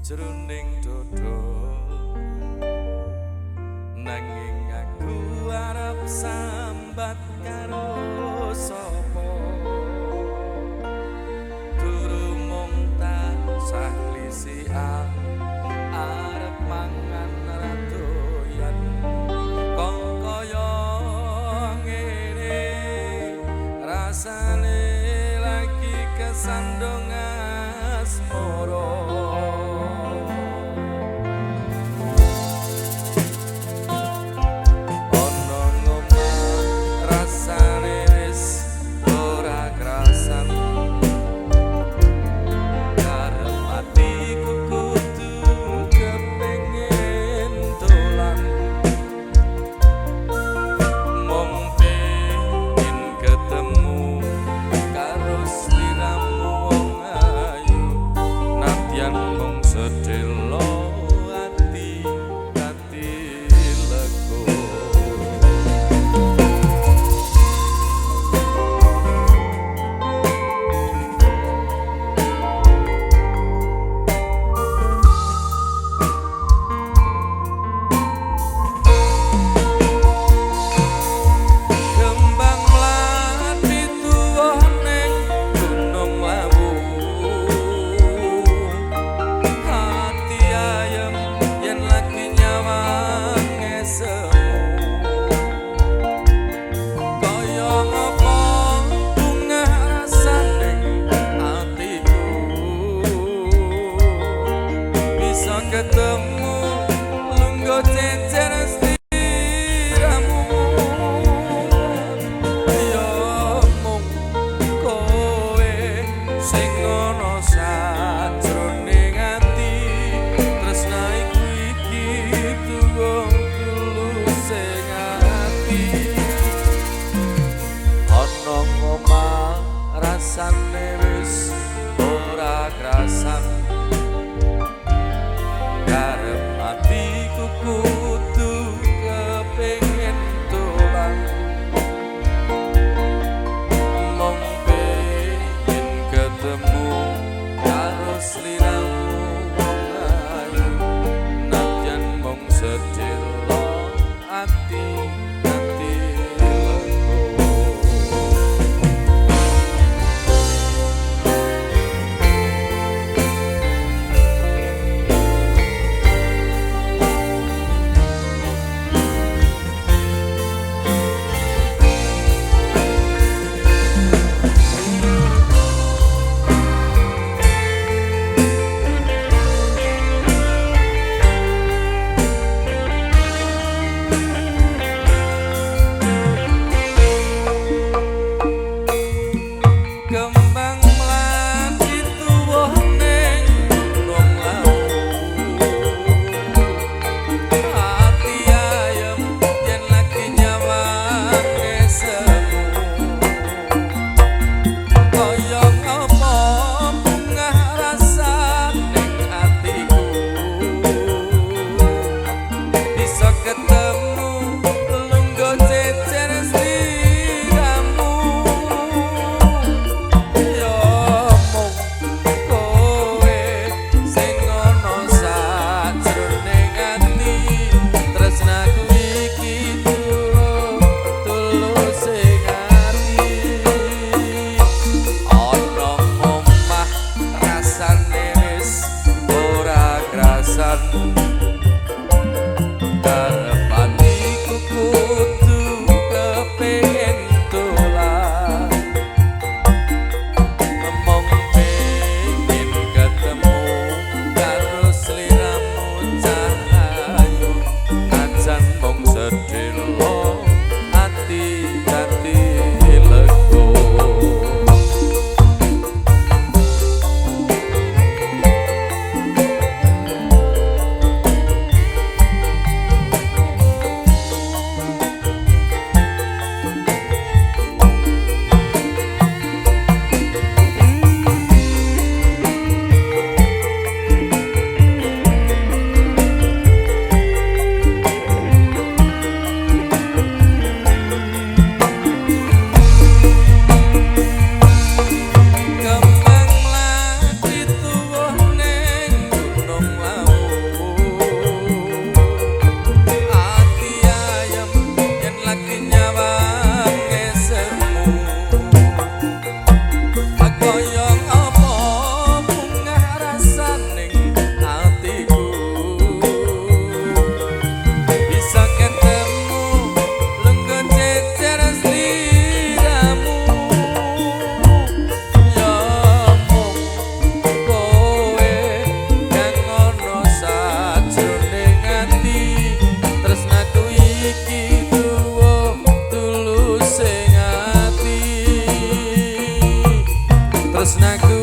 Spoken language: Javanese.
Jroning dodo nanging aku arep sambat karo sapa turu mung tansah klisikan arep mangan ra doyan kok kaya ngene rasane lagi kesandung asmara. Ketemu lungguh jejer sliramu ya mung kowe sing ana sajroning ati tresna iku iki tuwung tulus ing ati ana ngomah rasane wis ora krasan karep atiku kudu kepengin dolan mung pengin ketemu karo sliramu wong ayu nadyan mung sedhela ati ati lego. Tresnaku.